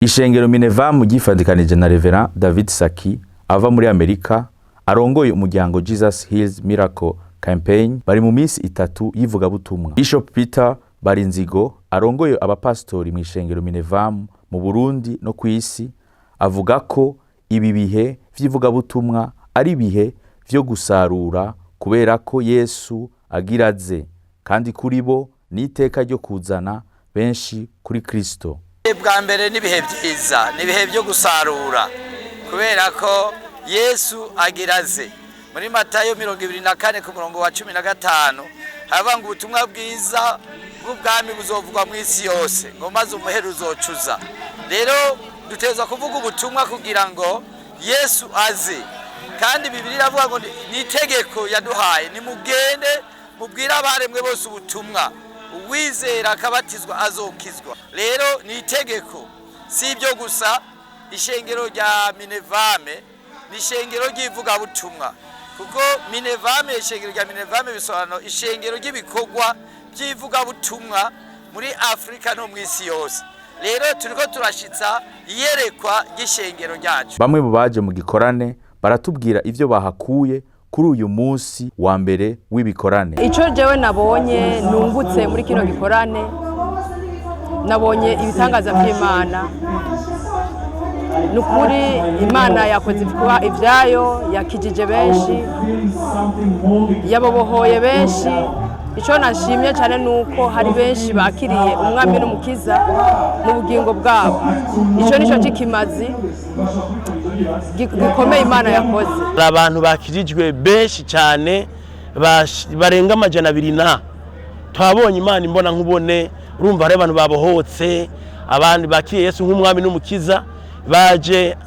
Ishengero Minevam ryifadikanije na Reverend David Saki ava muri Amerika, arongoye umuryango Jesus Heals Miracle Campaign, bari mu minsi 3 y'ivugabutumwa. Bishop Peter Barinzigo arongoye abapastori mu ishengero Minevam mu Burundi no ku isi, avuga ko ibi bihe vy'ivugabutumwa ari ibihe vyo gusarura, kubera ko Yesu agira aze, kandi kuri bo ni iteka ryo kuzana benshi kuri Kristo. Bwa mbere n'ibihe byiza, ni ibihe byo gusarura, kubera ko Yesu agira aze. Muri Matayo 24 ku murongo wa 15 haravuga ngo ubutumwa bwiza bw'ubwami buzovugwa mu isi yose, ngo maze umuhero uzocuza. Rero dutezwa kuvuga ubutumwa kugira ngo Yesu aze. Kandi Bibiliya iravuga ngo ni itegeko yaduhaye: nimugende mubwire abaremwe bose ubutumwa, uwizera akabatizwa azokizwa. Rero ni itegeko. Si ibyo gusa, ishengero rya Minevam ni ishengero ry'ivugabutumwa, kuko Minevam, ishengero rya Minevam bisobanura ishengero ry'ibikorwa by'ivugabutumwa muri Afurika no mu isi yose. Rero turiko turashitsa iyerekwa ry'ishengero ryacu. Bamwe mu baje mu gikorane baratubwira ivyo bahakuye kuri uyu munsi wa mbere w'ibikorane. Icyo jewe nabonye nungutse muri kino gikorane, nabonye ibitangaza by'Imana. Ni ukuri Imana yakoze kuba ibyayo, yakijije benshi, yabobohoye benshi. Icyo nashimye cyane ni uko hari benshi bakiriye Umwami n'Umukiza mu bugingo bwabo. Icyo nicyo cy'ikimazi gikomeye Imana yakoze. Hari abantu bakirijwe benshi cyane, barenga 200 na twabonye Imana imbona nkubone. Urumva hari abantu babohotse, abandi bakiriye Yesu nk'Umwami n'Umukiza. Baje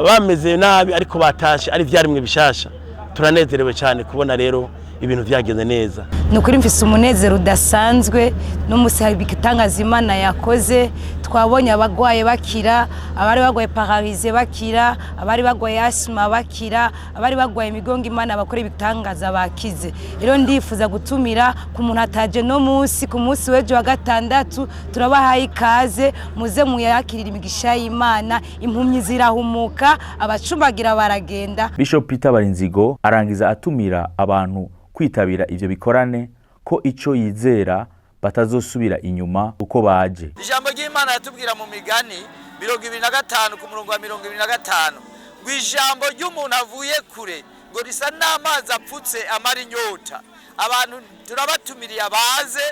bameze nabi, ariko batashe ari ivyaremwe bishasha. Turanezerewe cyane kubona rero ibintu vyagenze neza. Ni ukuri mfise umunezero udasanzwe n'umunsi. Hari ibitangaza Imana yakoze. Twabonye abagwaye bakira, abari bagwaye paralysie bakira, abari bagwaye asima bakira, abari bagwaye imigongo Imana bakora ibitangaza bakize. Rero ndifuza gutumira ku muntu ataje no munsi, ku munsi w'ejo wa gatandatu turabahaye ikaze, muze muyakirira imigisha y'Imana. Impumyi zirahumuka, abacumbagira baragenda. Bishop Peter Barinzigo arangiza atumira abantu kwitabira ivyo bikorane, ko ico yizera batazosubira inyuma uko baje. Ijambo ry'Imana yatubwira mu Migani 25 ku murongo wa 25 ngo ijambo ry'umuntu avuye kure ngo risa n'amazi apfutse amara inyota. Abantu turabatumiriye abaze.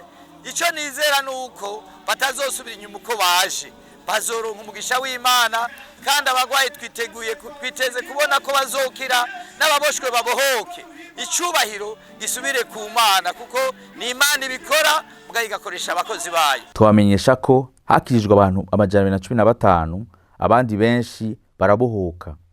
Icyo nizera ni uko batazosubira inyuma uko baje, bazoronka umugisha w'Imana. Kandi abarwayi twiteguye, twiteze kubona ko bazokira, n'ababoshwe babohoke, icubahiro gisubire ku Mana, kuko ni Imana ibikora mbwa igakoresha abakozi bayo. Twabamenyesha ko hakirijwe abantu 215, abandi benshi barabohoka.